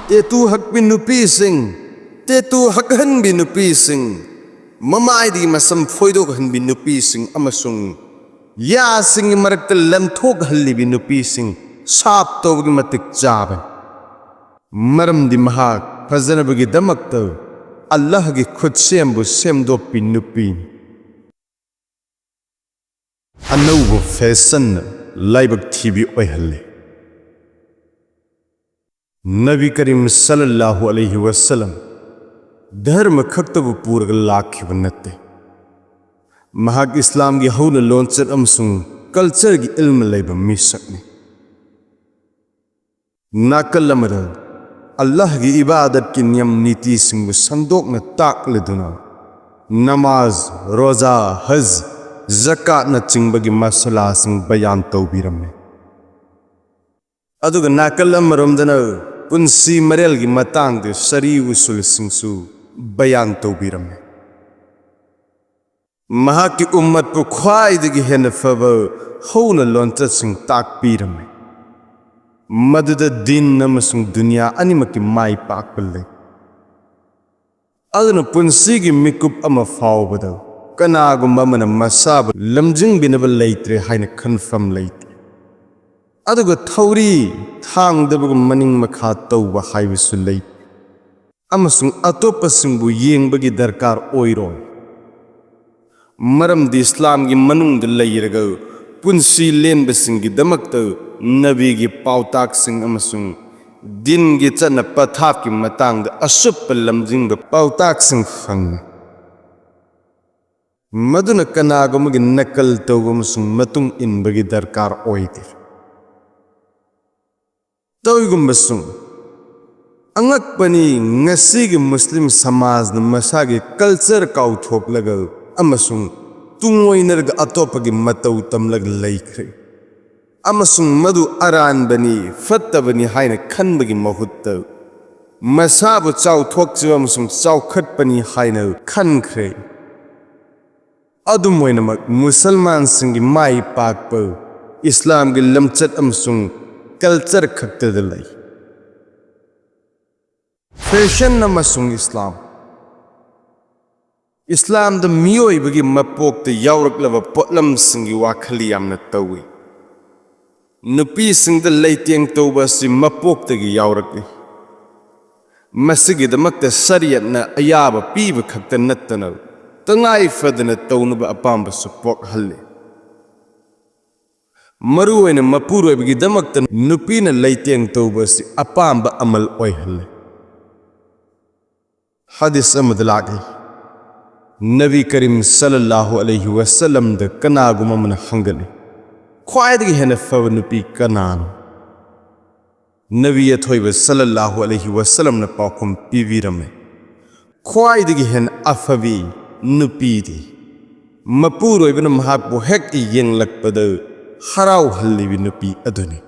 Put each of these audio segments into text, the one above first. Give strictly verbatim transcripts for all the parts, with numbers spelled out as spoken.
Tattoo ꯍꯛꯄꯤ ꯅꯨꯄꯤꯁꯤꯡ, tattoo ꯍꯛꯍꯟꯕꯤ ꯅꯨꯄꯤꯁꯤꯡ, ꯃꯃꯥꯏꯗꯒꯤ ꯃꯁꯝ ꯐꯣꯏꯗꯣꯛꯍꯟꯕꯤ ꯅꯨꯄꯤꯁꯤꯡ ꯑꯃꯁꯨꯡ ꯌꯥꯁꯤꯡꯒꯤ ꯃꯔꯛꯇ ꯂꯦꯝꯊꯣꯛꯍꯜꯂꯤꯕꯤ ꯅꯨꯄꯤꯁꯤꯡ ꯁꯥꯞ ꯇꯧꯕꯒꯤ ꯃꯇꯤꯛ ꯆꯥꯕꯅꯤ꯫ ꯃꯔꯝꯗꯤ ꯃꯍꯥꯛ ꯐꯖꯅꯕꯒꯤꯗꯃꯛꯇ ꯑꯜꯂꯥꯍꯒꯤ ꯈꯨꯠꯁꯦꯝꯕꯨ ꯁꯦꯝꯗꯣꯛꯄꯤ ꯅꯨꯄꯤꯅꯤ꯫ ꯑꯅꯧꯕ ꯐꯦꯁꯟꯅ ꯂꯥꯏꯕꯛ ꯊꯤꯕꯤ ꯑꯣꯏꯍꯜꯂꯤ꯫ ꯅꯕꯤ ꯀꯔꯤꯝ ꯁꯜꯂꯜꯂꯥꯍꯨ ꯑꯂꯩꯍꯤ ꯋꯁꯜꯂꯝ ꯙꯔꯃ ꯈꯛꯇꯕꯨ ꯄꯨꯔꯒ ꯂꯥꯛꯈꯤꯕ ꯅꯠꯇꯦ꯫ ꯃꯍꯥꯛ ꯏꯁꯂꯥꯝꯒꯤ ꯍꯧꯅ ꯂꯣꯟꯆꯠ ꯑꯃꯁꯨꯡ ꯀꯜꯆꯔꯒꯤ ꯏꯜꯃ ꯂꯩꯕ ꯃꯤꯁꯛꯅꯤ꯫ ꯅꯥꯀꯜ ꯑꯃꯗ ꯑꯜꯂꯥꯍꯒꯤ ꯏꯕꯥꯗꯠꯀꯤ ꯅꯤꯌꯝ ꯅꯤꯇꯤꯁꯤꯡꯕꯨ ꯁꯟꯗꯣꯛꯅ ꯇꯥꯛꯂꯗꯨꯅ ꯅꯃꯥꯖ, ꯔꯣꯖꯥ, ꯍꯖ, ꯖꯀꯥꯠꯅꯆꯤꯡꯕꯒꯤ ꯃꯁꯂꯥꯁꯤꯡ ꯕꯌꯥꯟ ꯇꯧꯕꯤꯔꯝꯃꯤ꯫ ꯑꯗꯨꯒ ꯅꯥꯀꯜ ꯑꯃꯔꯣꯝꯗꯅ ꯄꯨꯟꯁꯤ ꯃꯔꯦꯜꯒꯤ ꯃꯇꯥꯡꯗ ꯁꯔꯤ ꯎꯁꯨꯜꯁꯤꯡꯁꯨ ꯕꯌꯥꯟ ꯇꯧꯕꯤꯔꯝꯃꯤ꯫ ꯃꯍꯥꯛꯀꯤ ꯎꯝꯃꯠꯄꯨ ꯈ꯭ꯋꯥꯏꯗꯒꯤ ꯍꯦꯟꯅ ꯐꯕ ꯍꯧꯅ ꯂꯣꯟꯆꯠꯁꯤꯡ ꯇꯥꯛꯄꯤꯔꯝꯃꯤ꯫ ꯃꯗꯨꯗ ꯗꯤꯟ ꯑꯃꯁꯨꯡ ꯗꯨꯅꯤꯌꯥ ꯑꯅꯤꯃꯛꯀꯤ ꯃꯥꯏ ꯄꯥꯛꯄ ꯂꯩ꯫ ꯑꯗꯨꯅ ꯄꯨꯟꯁꯤꯒꯤ ꯃꯤꯀꯨꯞ ꯑꯃ ꯐꯥꯎꯕꯗ ꯀꯅꯥꯒꯨꯝꯕ ꯑꯃꯅ ꯃꯁꯥꯕꯨ ꯂꯝꯖꯤꯡꯕꯤꯅꯕ ꯂꯩꯇ꯭ꯔꯦ ꯍꯥꯏꯅ ꯈꯟꯐꯝ ꯂꯩꯇꯦ꯫ ꯑꯗꯨꯒ ꯊꯧꯔꯤ ꯊꯥꯡꯗꯕꯒꯨꯝ ꯃꯅꯤꯡ ꯃꯈꯥ ꯇꯧꯕ ꯍꯥꯏꯕꯁꯨ ꯂꯩꯇꯦ꯫ ꯑꯃꯁꯨꯡ ꯑꯇꯣꯞꯄꯁꯤꯡꯕꯨ ꯌꯦꯡꯕꯒꯤ ꯗꯔꯀꯥꯔ ꯑꯣꯏꯔꯣꯏ꯫ ꯃꯔꯝꯗꯤ ꯏꯁꯂꯥꯝꯒꯤ ꯃꯅꯨꯡꯗ ꯂꯩꯔꯒ ꯄꯨꯟꯁꯤ ꯂꯦꯟꯕꯁꯤꯡꯒꯤꯗꯃꯛꯇ ꯅꯕꯤꯒꯤ ꯄꯥꯎꯇꯥꯛꯁꯤꯡ ꯑꯃꯁꯨꯡ ꯗꯤꯟꯒꯤ ꯆꯠꯅ ꯄꯊꯥꯞꯀꯤ ꯃꯇꯥꯡꯗ ꯑꯆꯨꯞꯄ ꯂꯝꯖꯤꯡꯕ ꯄꯥꯎꯇꯥꯛꯁꯤꯡ ꯐꯪꯏ꯫ ꯃꯗꯨꯅ ꯀꯅꯥꯒꯨꯝꯕꯒꯤ ꯅꯀꯜ ꯇꯧꯕ ꯑꯃꯁꯨꯡ ꯃꯇꯨꯡ ꯏꯟꯕꯒꯤ ꯗꯔꯀꯥꯔ ꯑꯣꯏꯗꯦ꯫ ꯇꯧꯏꯒꯨꯝꯕꯁꯨꯡ ꯑꯉꯛꯄꯅꯤ, ꯉꯁꯤꯒꯤ ꯃꯨꯁꯂꯤꯝ ꯁꯃꯥꯖꯅ ꯃꯁꯥꯒꯤ ꯀꯜꯆꯔ ꯀꯥꯎꯊꯣꯛꯂꯒ ꯑꯃꯁꯨꯡ ꯇꯨꯡꯑꯣꯏꯅꯔꯒ ꯑꯇꯣꯞꯄꯒꯤ ꯃꯇꯧ ꯇꯝꯂꯒ ꯂꯩꯈ꯭ꯔꯦ꯫ ꯑꯃꯁꯨꯡ ꯃꯗꯨ ꯑꯔꯥꯟꯕꯅꯤ, ꯐꯠꯇꯕꯅꯤ ꯍꯥꯏꯅ ꯈꯟꯕꯒꯤ ꯃꯍꯨꯠꯇ ꯃꯁꯥꯕꯨ ꯆꯥꯎꯊꯣꯛꯆꯕ ꯑꯃꯁꯨꯡ ꯆꯥꯎꯈꯠꯄꯅꯤ ꯍꯥꯏꯅ ꯈꯟꯈ꯭ꯔꯦ꯫ ꯑꯗꯨꯝ ꯑꯣꯏꯅꯃꯛ, ꯃꯨꯁꯜꯃꯥꯟꯁꯤꯡꯒꯤ ꯃꯥꯏ ꯄꯥꯛꯄ ꯏꯁꯂꯥꯝꯒꯤ ꯂꯝꯆꯠ ꯑꯃꯁꯨꯡ ꯀꯜꯆꯔ ꯈꯛꯇꯗ ꯂꯩ꯫ ꯐꯦꯁꯟ ꯑꯃꯁꯨꯡ ꯏꯁꯂꯥꯝ꯫ ꯏꯁꯂꯥꯝꯗ ꯃꯤꯑꯣꯏꯕꯒꯤ ꯃꯄꯣꯛꯇ ꯌꯥꯎꯔꯛꯂꯕ ꯄꯣꯠꯂꯝꯁꯤꯡꯒꯤ ꯋꯥꯈꯜ ꯌꯥꯝꯅ ꯇꯧꯏ꯫ ꯅꯨꯄꯤꯁꯤꯡꯗ ꯂꯩꯇꯦꯡ ꯇꯧꯕ ꯑꯁꯤ ꯃꯄꯣꯛꯇꯒꯤ ꯌꯥꯎꯔꯛꯏ꯫ ꯃꯁꯤꯒꯤꯗꯃꯛꯇ ꯁꯔꯤꯌꯠꯅ ꯑꯌꯥꯕ ꯄꯤꯕ ꯈꯛꯇ ꯅꯠꯇꯅ ꯇꯉꯥꯏ ꯐꯗꯅ ꯇꯧꯅꯕ ꯑꯄꯥꯝꯕꯁꯨ ꯄꯣꯛꯍꯜꯂꯤ꯫ ꯃꯔꯨꯑꯣꯏꯅ ꯃꯄꯨꯔꯣꯏꯕꯒꯤꯗꯃꯛꯇ ꯅꯨꯄꯤꯅ ꯂꯩꯇꯦꯡ ꯇꯧꯕ ꯑꯁꯤ ꯑꯄꯥꯝꯕ ꯑꯃꯜ ꯑꯣꯏꯍꯜꯂꯤ꯫ ꯍꯗꯤꯁ ꯑꯃꯗ ꯂꯥꯛꯏ, ꯅꯕꯤ ꯀꯔꯤꯝ ꯁꯜꯂꯜꯂꯥꯍꯨ ꯑꯂꯩꯍꯤ ꯋꯁꯜꯂꯝꯗ ꯀꯅꯥꯒꯨꯝꯕ ꯑꯃꯅ ꯍꯪꯒꯠꯂꯤ, "ꯈ꯭ꯋꯥꯏꯗꯒꯤ ꯍꯦꯟꯅ ꯐꯕ ꯅꯨꯄꯤ ꯀꯅꯥꯅꯣ?" ꯅꯕꯤ ꯑꯊꯣꯏꯕ ꯁꯜꯂꯜꯂꯥꯍꯨ ꯑꯂꯩꯍꯤ ꯋꯁꯜꯂꯝꯅ ꯄꯥꯎꯈꯨꯝ ꯄꯤꯕꯤꯔꯝꯃꯤ, "ꯈ꯭ꯋꯥꯏꯗꯒꯤ ꯍꯦꯟꯅ ꯑꯐꯕꯤ ꯅꯨꯄꯤꯗꯤ ꯃꯄꯨꯔꯣꯏꯕꯅ ꯃꯍꯥꯛꯄꯨ ꯍꯦꯛ ꯌꯦꯡꯂꯛꯄꯗ ꯍꯔꯥꯎꯍꯜꯂꯤꯕꯤ ꯅꯨꯄꯤ ꯑꯗꯨꯅꯤ"꯫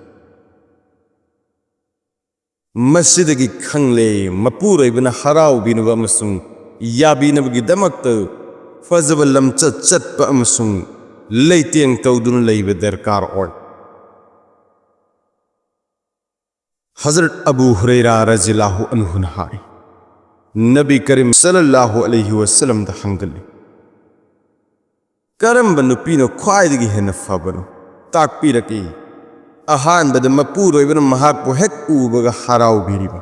ꯃꯁꯤꯗꯒꯤ ꯈꯪꯂꯦ, ꯃꯄꯨꯔꯣꯏꯕꯅ ꯍꯔꯥꯎꯕꯤꯅꯕ ꯑꯃꯁꯨꯡ ꯌꯥꯕꯤꯅꯕꯒꯤꯗꯃꯛꯇ ꯐꯖꯕ ꯂꯝꯆꯠ ꯆꯠꯄ ꯑꯃꯁꯨꯡ ꯂꯩꯇꯦꯡ ꯇꯧꯗꯨꯅ ꯂꯩꯕ ꯗꯔꯀꯥꯔ ꯑꯣꯏ꯫ ꯍꯖꯔꯠ ꯑꯕꯨ ꯍꯨꯔꯩꯔꯥ ꯔꯖꯤꯌꯜꯂꯥꯍꯨ ꯑꯟꯍꯨꯅ ꯍꯥꯏ, ꯅꯕꯤ ꯀꯔꯤꯝ ꯁꯜꯂꯜꯂꯥꯍꯨ ꯑꯂꯩꯍꯤ ꯋꯁꯜꯂꯝꯗ ꯍꯪꯒꯠꯂꯤ, "ꯀꯔꯝꯕ ꯅꯨꯄꯤꯅ ꯈ꯭ꯋꯥꯏꯗꯒꯤ ꯍꯦꯟꯅ ꯐꯕꯅꯣ? ꯇꯥꯛꯄꯤꯔꯛꯏ"꯫ ꯑꯍꯥꯟꯕꯗ ꯃꯄꯨꯔꯣꯏꯕꯅ ꯃꯍꯥꯛꯄꯨ ꯍꯦꯛ ꯎꯕꯒ ꯍꯔꯥꯎꯕꯤꯔꯤꯕ꯫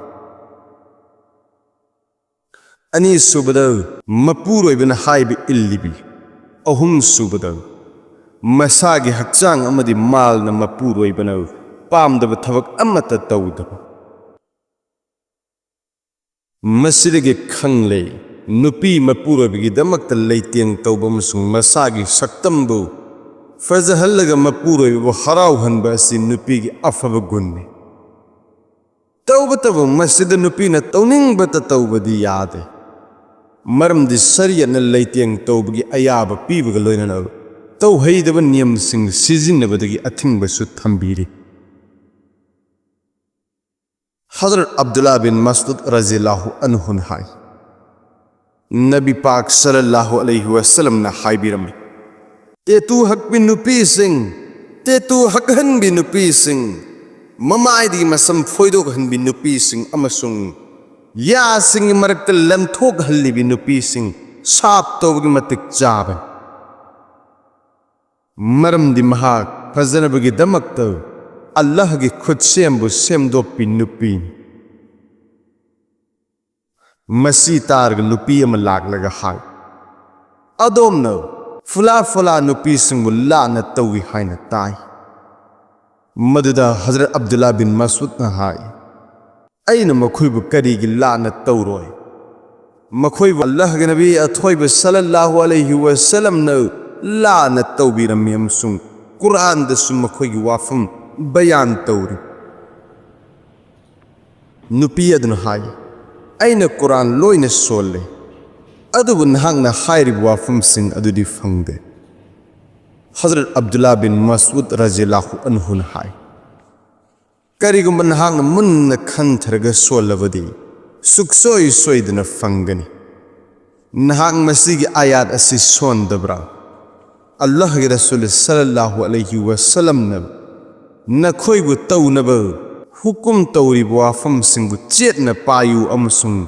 ꯑꯅꯤꯁꯨꯕꯗ ꯃꯄꯨꯔꯣꯏꯕꯅ ꯍꯥꯏꯕ ꯏꯜꯂꯤꯕꯤ꯫ ꯑꯍꯨꯝꯁꯨꯕꯗ ꯃꯁꯥꯒꯤ ꯍꯛꯆꯥꯡ ꯑꯃꯗꯤ ꯃꯥꯜꯅ ꯃꯄꯨꯔꯣꯏꯕꯅ ꯄꯥꯝꯗꯕ ꯊꯕꯛ ꯑꯃꯠꯇ ꯇꯧꯗꯕ꯫ ꯃꯁꯤꯗꯒꯤ ꯈꯪꯂꯦ, ꯅꯨꯄꯤ ꯃꯄꯨꯔꯣꯏꯕꯒꯤꯗꯃꯛꯇ ꯂꯩꯇꯦꯡ ꯇꯧꯕ ꯑꯃꯁꯨꯡ ꯃꯁꯥꯒꯤ ꯁꯛꯇꯝꯕꯨ ꯐꯖꯍꯜꯂꯒ ꯃꯄꯨꯔꯣꯏꯕꯕꯨ ꯍꯔꯥꯎꯍꯟꯕ ꯑꯁꯤ ꯅꯨꯄꯤꯒꯤ ꯑꯐꯕ ꯒꯨꯟꯅꯤ꯫ ꯇꯧꯕꯇꯕꯨ ꯃꯁꯤꯗ ꯅꯨꯄꯤꯅ ꯇꯧꯅꯤꯡꯕꯇ ꯇꯧꯕꯗꯤ ꯌꯥꯗꯦ, ꯃꯔꯝꯗꯤ ꯁꯔꯤꯌꯠꯅ ꯂꯩꯇꯦꯡ ꯇꯧꯕꯒꯤ ꯑꯌꯥꯕ ꯄꯤꯕꯒ ꯂꯣꯏꯅꯅ ꯇꯧꯍꯩꯗꯕ ꯅꯤꯌꯝꯁꯤꯡ ꯁꯤꯖꯤꯟꯅꯕꯗꯒꯤ ꯑꯊꯤꯡꯕꯁꯨ ꯊꯝꯕꯤꯔꯤ꯫ ꯍꯖꯔꯠ ꯑꯕꯗꯨꯜꯂꯥ ꯕꯤꯟ ꯃꯁꯎꯗ ꯔꯖꯤꯌꯜꯂꯥꯍꯨ ꯑꯟꯍꯨꯅ ꯍꯥꯏ, ꯅꯕꯤ ꯄꯥꯛ ꯁꯜꯂꯜꯂꯥꯍꯨ ꯑꯂꯩꯍꯤ ꯋꯁꯜꯂꯝꯅ ꯍꯥꯏꯕꯤꯔꯝꯃꯤ, "ꯇꯦꯇꯨ ꯍꯛꯄꯤ ꯅꯨꯄꯤꯁꯤꯡ, ꯇꯦꯇꯨ ꯍꯛꯍꯟꯕꯤ ꯅꯨꯄꯤꯁꯤꯡ, ꯃꯃꯥꯏꯗꯒꯤ ꯃꯁꯝ ꯐꯣꯏꯗꯣꯛꯍꯟꯕꯤ ꯅꯨꯄꯤꯁꯤꯡ ꯑꯃꯁꯨꯡ ꯌꯥꯁꯤꯡꯒꯤ ꯃꯔꯛꯇ ꯂꯦꯝꯊꯣꯛꯍꯜꯂꯤꯕꯤ ꯅꯨꯄꯤꯁꯤꯡ ꯁꯥꯞ ꯇꯧꯕꯒꯤ ꯃꯇꯤꯛ ꯆꯥꯕꯅꯤ꯫ ꯃꯔꯝꯗꯤ ꯃꯍꯥꯛ ꯐꯖꯅꯕꯒꯤꯗꯃꯛꯇ ꯑꯜꯂꯥꯍꯒꯤ ꯈꯨꯠꯁꯦꯝꯕꯨ ꯁꯦꯝꯗꯣꯛꯄꯤ ꯅꯨꯄꯤꯅꯤ꯫ ꯃꯁꯤ ꯇꯥꯔꯒ ꯅꯨꯄꯤ ꯑꯃ ꯂꯥꯛꯂꯒ ꯍꯥꯏ, "ꯑꯗꯣꯝꯅ ꯐꯨꯂꯥ ꯐꯨꯂꯥ ꯅꯨꯄꯤꯁꯤꯡꯕꯨ ꯂꯥꯟꯅ ꯇꯧꯏ ꯍꯥꯏꯅ ꯇꯥꯏ꯫" ꯃꯗꯨꯗ ꯍꯖꯔꯠ ꯑꯕꯗꯨꯜꯂꯥ ꯕꯤꯟ ꯃꯁꯎꯗꯅ ꯍꯥꯏ, "ꯑꯩꯅ ꯃꯈꯣꯏꯕꯨ ꯀꯔꯤꯒꯤ ꯂꯥꯟꯅ ꯇꯧꯔꯣꯏ? ꯃꯈꯣꯏꯕꯨ ꯑꯜꯂꯥꯍꯒꯤ ꯅꯕꯤ ꯑꯊꯣꯏꯕ ꯁꯜꯂꯜꯂꯥꯍꯨ ꯑꯂꯩꯍꯤ ꯋꯥꯁꯜꯂꯝꯅ ꯂꯥꯟꯅ ꯇꯧꯕꯤꯔꯝꯃꯤ ꯑꯃꯁꯨꯡ ꯀꯨꯔꯥꯟꯗꯁꯨ ꯃꯈꯣꯏꯒꯤ ꯋꯥꯐꯝ ꯕꯌꯥꯟ ꯇꯧꯔꯤ꯫" ꯅꯨꯄꯤ ꯑꯗꯨꯅ ꯍꯥꯏ, "ꯑꯩꯅ ꯀꯨꯔꯥꯟ ꯂꯣꯏꯅ ꯁꯣꯜꯂꯦ, ꯑꯗꯨꯕꯨ ꯅꯍꯥꯛꯅ ꯍꯥꯏꯔꯤꯕ ꯋꯥꯐꯝꯁꯤꯡ ꯑꯗꯨꯗꯤ ꯐꯪꯗꯦ꯫" ꯍꯖꯔꯠ ꯑꯕꯗꯨꯜꯂꯥ ꯕꯤꯟ ꯃꯁꯎꯗ ꯔꯖꯤꯌꯜꯂꯥꯍꯨ ꯑꯟꯍꯨꯅ ꯍꯥꯏ, "ꯀꯔꯤꯒꯨꯝꯕ ꯅꯍꯥꯛꯅ ꯃꯨꯟꯅ ꯈꯟꯊꯔꯒ ꯁꯣꯜꯂꯕꯗꯤ ꯁꯨꯛꯁꯣꯏ ꯁꯣꯏꯗꯅ ꯐꯪꯒꯅꯤ꯫ ꯅꯍꯥꯛ ꯃꯁꯤꯒꯤ ꯑꯥꯌꯥꯠ ꯑꯁꯤ ꯁꯣꯟꯗꯕ꯭ꯔꯥ? ꯑꯜꯂꯥꯍꯒꯤ ꯔꯁꯨꯜ ꯁꯜꯂꯜꯂꯥꯍꯨ ꯑꯂꯩꯍꯤ ꯋꯥꯁꯜꯂꯝꯅ ꯅꯈꯣꯏꯕꯨ ꯇꯧꯅꯕ ꯍꯨꯀꯨꯝ ꯇꯧꯔꯤꯕ ꯋꯥꯐꯝꯁꯤꯡꯕꯨ ꯆꯦꯠꯅ ꯄꯥꯏꯌꯨ ꯑꯃꯁꯨꯡ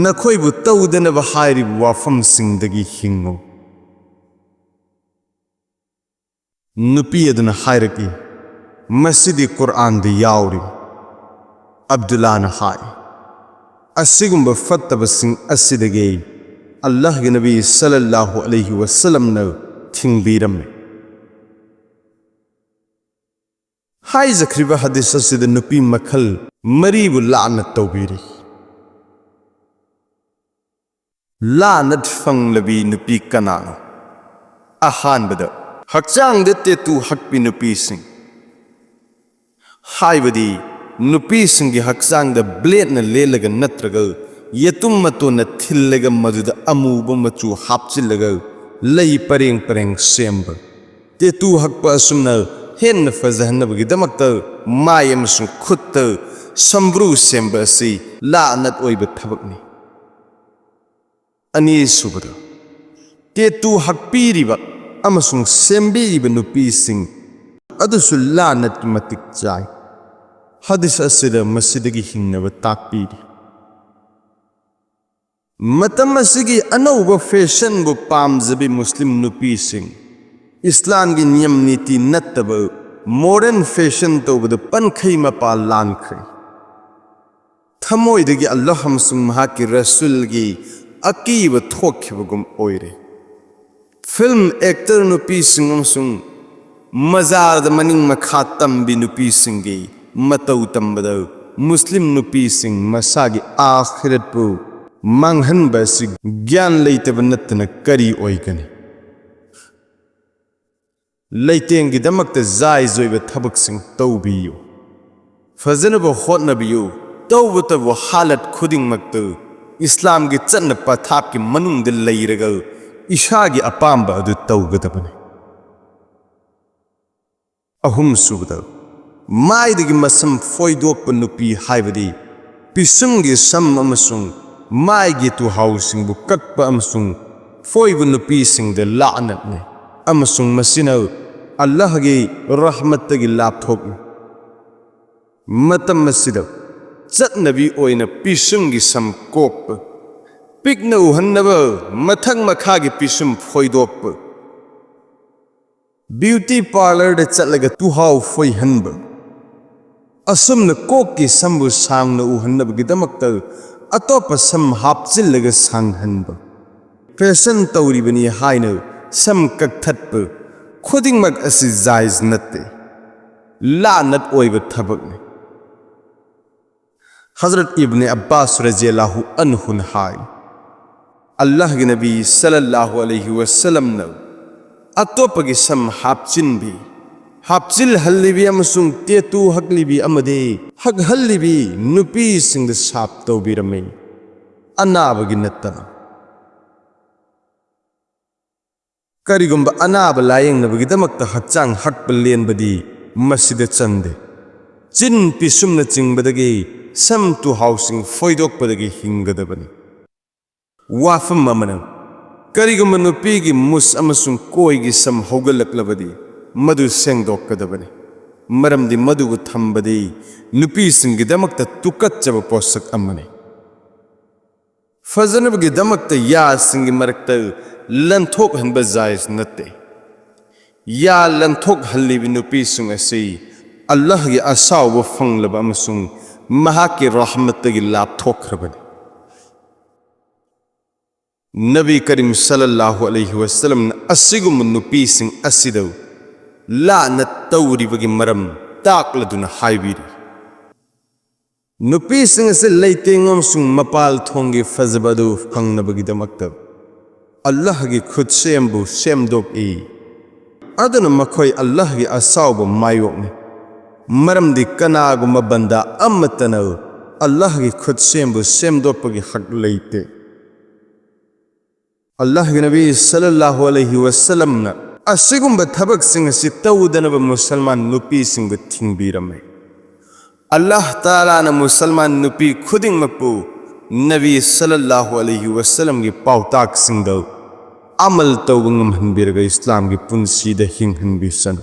ꯅꯈꯣꯏꯕꯨ ꯇꯧꯗꯅꯕ ꯍꯥꯏꯔꯤꯕ ꯋꯥꯐꯝꯁꯤꯡꯗꯒꯤ ꯍꯤꯡꯉꯨ꯫" ꯅꯨꯄꯤ ꯑꯗꯨꯅ ꯍꯥꯏꯔꯛꯏ, "ꯃꯁꯤꯗꯤ ꯀꯨꯔꯥꯟꯗ ꯌꯥꯎꯔꯤ꯫" ꯑꯕꯗꯨꯜꯂꯥꯅ ꯍꯥꯏ, "ꯑꯁꯤꯒꯨꯝꯕ ꯐꯠꯇꯕꯁꯤꯡ ꯑꯁꯤꯗꯒꯤ ꯑꯜꯂꯥꯍꯒꯤ ꯅꯕꯤ ꯁꯜꯂꯜꯂꯥꯍꯨ ꯑꯂꯩꯍꯤ ꯋꯥꯁꯜꯂꯝꯅ ꯊꯤꯡꯕꯤꯔꯝꯃꯤ꯫" ꯍꯥꯏꯖꯈ꯭ꯔꯤꯕ ꯍꯗꯤꯁ ꯑꯁꯤꯗ ꯅꯨꯄꯤ ꯃꯈꯜ ꯃꯔꯤꯕꯨ ꯂꯥꯟꯅ ꯇꯧꯕꯤꯔꯤ꯫ ꯂꯥꯅꯠ ꯐꯪꯂꯕꯤ ꯅꯨꯄꯤ ꯀꯅꯥꯅꯣ? ꯑꯍꯥꯟꯕꯗ, ꯍꯛꯆꯥꯡꯗ ꯇꯦꯇꯨ ꯍꯛꯄꯤ ꯅꯨꯄꯤꯁꯤꯡ, ꯍꯥꯏꯕꯗꯤ ꯅꯨꯄꯤꯁꯤꯡꯒꯤ ꯍꯛꯆꯥꯡꯗ ꯕ꯭ꯂꯦꯗꯅ ꯂꯦꯜꯂꯒ ꯅꯠꯇ꯭ꯔꯒ ꯌꯦꯇꯨꯝ ꯃꯇꯣꯟꯅ ꯊꯤꯜꯂꯒ ꯃꯗꯨꯗ ꯑꯃꯨꯕ ꯃꯆꯨ ꯍꯥꯞꯆꯤꯜꯂꯒ ꯂꯩ ꯄꯔꯦꯡ ꯄꯔꯦꯡ ꯁꯦꯝꯕ꯫ ꯇꯦꯇꯨ ꯍꯛꯄ ꯑꯁꯨꯝꯅ ꯍꯦꯟꯅ ꯐꯖꯍꯟꯅꯕꯒꯤꯗꯃꯛꯇ ꯃꯥꯏ ꯑꯃꯁꯨꯡ ꯈꯨꯠꯇ ꯁꯝꯕ꯭ꯔꯨ ꯁꯦꯝꯕ ꯑꯁꯤ ꯂꯥꯅꯠ ꯑꯣꯏꯕ ꯊꯕꯛꯅꯤ꯫ ꯑꯅꯤꯁꯨꯕꯗ, ꯇꯦꯇꯨ ꯍꯛꯄꯤꯔꯤꯕ ꯑꯃꯁꯨꯡ ꯁꯦꯝꯕꯤꯔꯤꯕ ꯅꯨꯄꯤꯁꯤꯡ ꯑꯗꯨꯁꯨ ꯂꯥꯅꯠꯀꯤ ꯃꯇꯤꯛ ꯆꯥꯏ꯫ ꯍꯗꯤꯁ ꯑꯁꯤꯗ ꯃꯁꯤꯗꯒꯤ ꯍꯤꯡꯅꯕ ꯇꯥꯛꯄꯤꯔꯤ꯫ ꯃꯇꯝ ꯑꯁꯤꯒꯤ ꯑꯅꯧꯕ ꯐꯦꯁꯟꯕꯨ ꯄꯥꯝꯖꯕꯤ ꯃꯨꯁꯂꯤꯝ ꯅꯨꯄꯤꯁꯤꯡ, ꯏꯁꯂꯥꯝꯒꯤ ꯅꯤꯌꯝ ꯅꯤꯇꯤ ꯅꯠꯇꯕ ꯃꯣꯗꯔꯟ ꯐꯦꯁꯟ ꯇꯧꯕꯗ ꯄꯟꯈꯩ ꯃꯄꯥ ꯂꯥꯟꯈ꯭ꯔꯦ꯫ ꯊꯃꯣꯏꯗꯒꯤ ꯑꯜꯂꯥꯍ ꯑꯃꯁꯨꯡ ꯃꯍꯥꯛꯀꯤ ꯔꯁꯨꯜꯒꯤ ꯑꯀꯤꯕ ꯊꯣꯛꯈꯤꯕꯒꯨꯝ ꯑꯣꯏꯔꯦ꯫ ꯐꯤꯜꯝ ꯑꯦꯛꯇꯔ ꯅꯨꯄꯤꯁꯤꯡ ꯑꯃꯁꯨꯡ ꯃꯖꯥꯔꯗ ꯃꯅꯤꯡ ꯃꯈꯥ ꯇꯝꯕꯤ ꯅꯨꯄꯤꯁꯤꯡꯒꯤ ꯃꯇꯧ ꯇꯝꯕꯗ ꯃꯨꯁꯂꯤꯝ ꯅꯨꯄꯤꯁꯤꯡ ꯃꯁꯥꯒꯤ ꯑꯥꯈꯤꯔꯠꯄꯨ ꯃꯥꯡꯍꯟꯕ ꯑꯁꯤ ꯒ꯭ꯌꯥꯟ ꯂꯩꯇꯕ ꯅꯠꯇꯅ ꯀꯔꯤ ꯑꯣꯏꯒꯅꯤ? ꯂꯩꯇꯦꯡꯒꯤꯗꯃꯛꯇ ꯖꯥꯏꯖ ꯑꯣꯏꯕ ꯊꯕꯛꯁꯤꯡ ꯇꯧꯕꯤꯌꯨ꯫ ꯐꯖꯅꯕ ꯍꯣꯠꯅꯕꯤꯌꯨ꯫ ꯇꯧꯕꯇꯕꯨ ꯍꯥꯂꯠ ꯈꯨꯗꯤꯡꯃꯛꯇ ꯏꯁꯂꯥꯝꯒꯤ ꯆꯠꯅ ꯄꯊꯥꯞꯀꯤ ꯃꯅꯨꯡꯗ ꯂꯩꯔꯒ ꯏꯁꯥꯒꯤ ꯑꯄꯥꯝꯕ ꯑꯗꯨ ꯇꯧꯒꯗꯕꯅꯤ꯫ ꯑꯍꯨꯝꯁꯨꯕꯗ, ꯃꯥꯏꯗꯒꯤ ꯃꯁꯝ ꯐꯣꯏꯗꯣꯛꯄ ꯅꯨꯄꯤ ꯍꯥꯏꯕꯗꯤ ꯄꯤꯁꯨꯝꯒꯤ ꯁꯝ ꯑꯃꯁꯨꯡ ꯃꯥꯏꯒꯤ ꯇꯨꯍꯥꯎꯁꯤꯡꯕꯨ ꯀꯛꯄ ꯑꯃꯁꯨꯡ ꯐꯣꯏꯕ ꯅꯨꯄꯤꯁꯤꯡꯗ ꯂꯥꯅꯠꯅꯤ, ꯑꯃꯁꯨꯡ ꯃꯁꯤꯅ ꯑꯜꯂꯥꯍꯒꯤ ꯔꯍꯃꯠꯇꯒꯤ ꯂꯥꯞꯊꯣꯛꯏ꯫ ꯃꯇꯝ ꯑꯁꯤꯗ ꯆꯠꯅꯕꯤ ꯑꯣꯏꯅ ꯄꯤꯁꯨꯝꯒꯤ ꯁꯝ ꯀꯣꯛꯄ, ꯄꯤꯛꯅ ꯎꯍꯟꯅꯕ ꯃꯊꯛ ꯃꯈꯥꯒꯤ ꯄꯤꯁꯨꯝ ꯐꯣꯏꯗꯣꯛꯄ, ꯕ꯭ꯌꯨꯇꯤ ꯄꯥꯔꯂꯔꯗ ꯆꯠꯂꯒ ꯇꯨꯍꯥꯎ ꯐꯣꯏꯍꯟꯕ, ꯑꯁꯨꯝꯅ ꯀꯣꯛꯀꯤ ꯁꯝꯕꯨ ꯁꯥꯡꯅ ꯎꯍꯟꯅꯕꯒꯤꯗꯃꯛꯇ ꯑꯇꯣꯞꯄ ꯁꯝ ꯍꯥꯞꯆꯤꯜꯂꯒ ꯁꯥꯡꯍꯟꯕ, ꯐꯦꯁꯟ ꯇꯧꯔꯤꯕꯅꯤ ꯍꯥꯏꯅ ꯁꯝ ꯀꯛꯊꯠꯄ, ꯈꯨꯗꯤꯡꯃꯛ ꯑꯁꯤ ꯖꯥꯏꯖ ꯅꯠꯇꯦ, ꯂꯥꯅꯠ ꯑꯣꯏꯕ ꯊꯕꯛꯅꯤ꯫ ꯍꯖꯔꯠ ꯏꯕꯅꯦ ꯑब्ꯕꯥꯁ ꯔꯖꯤꯌꯜꯂꯥꯍꯨ ꯑꯟꯍꯨꯅ ꯍꯥꯏ, ꯑꯜꯂꯥꯍꯒꯤ ꯅꯕꯤ ꯁꯜꯂꯜꯂꯥꯍꯨ ꯑꯂꯩꯍꯤ ꯋꯁꯜꯂꯝꯅ ꯑꯇꯣꯞꯄꯒꯤ ꯁꯝ ꯍꯥꯞꯆꯤꯟꯕꯤ, ꯍꯥꯞꯆꯤꯜꯍꯜꯂꯤꯕꯤ ꯑꯃꯁꯨꯡ ꯇꯦꯇꯨ ꯍꯛꯂꯤꯕꯤ ꯑꯃꯗꯤ ꯍꯛꯍꯜꯂꯤꯕꯤ ꯅꯨꯄꯤꯁꯤꯡꯗ ꯁꯥꯞ ꯇꯧꯕꯤꯔꯝꯃꯤ, ꯑꯅꯥꯕꯒꯤ ꯅꯠꯇꯅ꯫ ꯀꯔꯤꯒꯨꯝꯕ ꯑꯅꯥꯕ ꯂꯥꯌꯦꯡꯅꯕꯒꯤꯗꯃꯛꯇ ꯍꯛꯆꯥꯡ ꯍꯛꯄ ꯂꯦꯟꯕꯗꯤ ꯃꯁꯤꯗ ꯆꯟꯗꯦ꯫ ꯆꯤꯟ ꯄꯤꯁꯨꯝꯅꯆꯤꯡꯕꯗꯒꯤ ꯁꯝ ꯇꯨꯍꯥꯎꯁꯤꯡ ꯐꯣꯏꯗꯣꯛꯄꯗꯒꯤ ꯍꯤꯡꯒꯗꯕꯅꯤ꯫ ꯋꯥꯐꯝ ꯑꯃꯅ, ꯀꯔꯤꯒꯨꯝꯕ ꯅꯨꯄꯤꯒꯤ ꯃꯨꯁ ꯑꯃꯁꯨꯡ ꯀꯣꯏꯒꯤ ꯁꯝ ꯍꯧꯒꯠꯂꯛꯂꯕꯗꯤ ꯃꯗꯨ ꯁꯦꯡꯗꯣꯛꯀꯗꯕꯅꯤ, ꯃꯔꯝꯗꯤ ꯃꯗꯨꯕꯨ ꯊꯝꯕꯗꯤ ꯅꯨꯄꯤꯁꯤꯡꯒꯤꯗꯃꯛꯇ ꯇꯨꯀꯠꯆꯕ ꯄꯣꯠꯁꯛ ꯑꯃꯅꯤ꯫ ꯐꯖꯅꯕꯒꯤꯗꯃꯛꯇ ꯌꯥꯁꯤꯡꯒꯤ ꯃꯔꯛꯇ ꯂꯟꯊꯣꯛꯍꯟꯕ ꯖꯥꯏꯖ ꯅꯠꯇꯦ꯫ ꯌꯥ ꯂꯟꯊꯣꯛꯍꯜꯂꯤꯕ ꯅꯨꯄꯤꯁꯤꯡ ꯑꯁꯤ ꯑꯜꯂꯥꯍꯒꯤ ꯑꯁꯥꯎꯕ ꯐꯪꯂꯕ ꯑꯃꯁꯨꯡ ꯃꯍꯥꯛꯀꯤ ꯔꯍꯃꯠꯇꯒꯤ ꯂꯥꯞꯊꯣꯛꯈ꯭ꯔꯕꯅꯤ꯫ ꯅꯕꯤ ꯀꯔꯤꯝ ꯁꯜꯂꯜꯂꯥꯍꯨ ꯑꯂꯩꯍꯤ ꯋꯁꯜꯂꯝꯅ ꯑꯁꯤꯒꯨꯝꯕ ꯅꯨꯄꯤꯁꯤꯡ ꯑꯁꯤꯗ ꯂꯥꯟꯅ ꯇꯧꯔꯤꯕꯒꯤ ꯃꯔꯝ ꯇꯥꯛꯂꯗꯨꯅ ꯍꯥꯏꯕꯤꯔꯤ꯫ ꯅꯨꯄꯤꯁꯤꯡ ꯑꯁꯤ ꯂꯩꯇꯦꯡ ꯑꯃꯁꯨꯡ ꯃꯄꯥꯜ ꯊꯣꯡꯒꯤ ꯐꯖꯕ ꯑꯗꯨ ꯐꯪꯅꯕꯒꯤꯗꯃꯛꯇ ꯑꯜꯂꯥꯍꯒꯤ ꯈꯨꯠꯁꯦꯝꯕꯨ ꯁꯦꯝꯗꯣꯛꯏ꯫ ꯑꯗꯨꯅ ꯃꯈꯣꯏ ꯑꯜꯂꯥꯍꯒꯤ ꯑꯁꯥꯎꯕ ꯃꯥꯌꯣꯛꯅꯤ꯫ ꯃꯔꯝꯗꯤ ꯀꯅꯥꯒꯨꯝꯕ ꯕꯟꯗꯥ ꯑꯃꯠꯇꯅ ꯑꯜꯂꯥꯍꯒꯤ ꯈꯨꯠꯁꯦꯝꯕꯨ ꯁꯦꯝꯗꯣꯛꯄꯒꯤ ꯍꯛ ꯂꯩꯇꯦ꯫ ꯑꯜꯂꯥꯍꯒꯤ ꯅꯕꯤ ꯁꯜꯂꯜꯂꯥꯍꯨ ꯑꯂꯩꯍꯤ ꯋꯁꯜꯂꯝꯅ ꯑꯁꯤꯒꯨꯝꯕ ꯊꯕꯛꯁꯤꯡ ꯑꯁꯤ ꯇꯧꯗꯅꯕ ꯃꯨꯁꯜꯃꯥꯟ ꯅꯨꯄꯤꯁꯤꯡꯕꯨ ꯊꯤꯡꯕꯤꯔꯝꯃꯤ꯫ ꯑꯜꯂꯥꯍ ꯇꯥꯂꯥꯅ ꯃꯨꯁꯜꯃꯥꯟ ꯅꯨꯄꯤ ꯈꯨꯗꯤꯡꯃꯛꯄꯨ ꯅꯕꯤ ꯁꯜꯂꯜꯂꯥꯍꯨ ꯑꯂꯩꯍꯤ ꯋꯁꯜꯂꯝꯒꯤ ꯄꯥꯎꯇꯥꯛꯁꯤꯡꯗ ꯑꯃꯜ ꯇꯧꯕ ꯉꯝꯍꯟꯕꯤꯔꯒ ꯏꯁꯂꯥꯝꯒꯤ ꯄꯨꯟꯁꯤꯗ ꯍꯤꯡꯍꯟꯕꯤꯁꯅꯨ꯫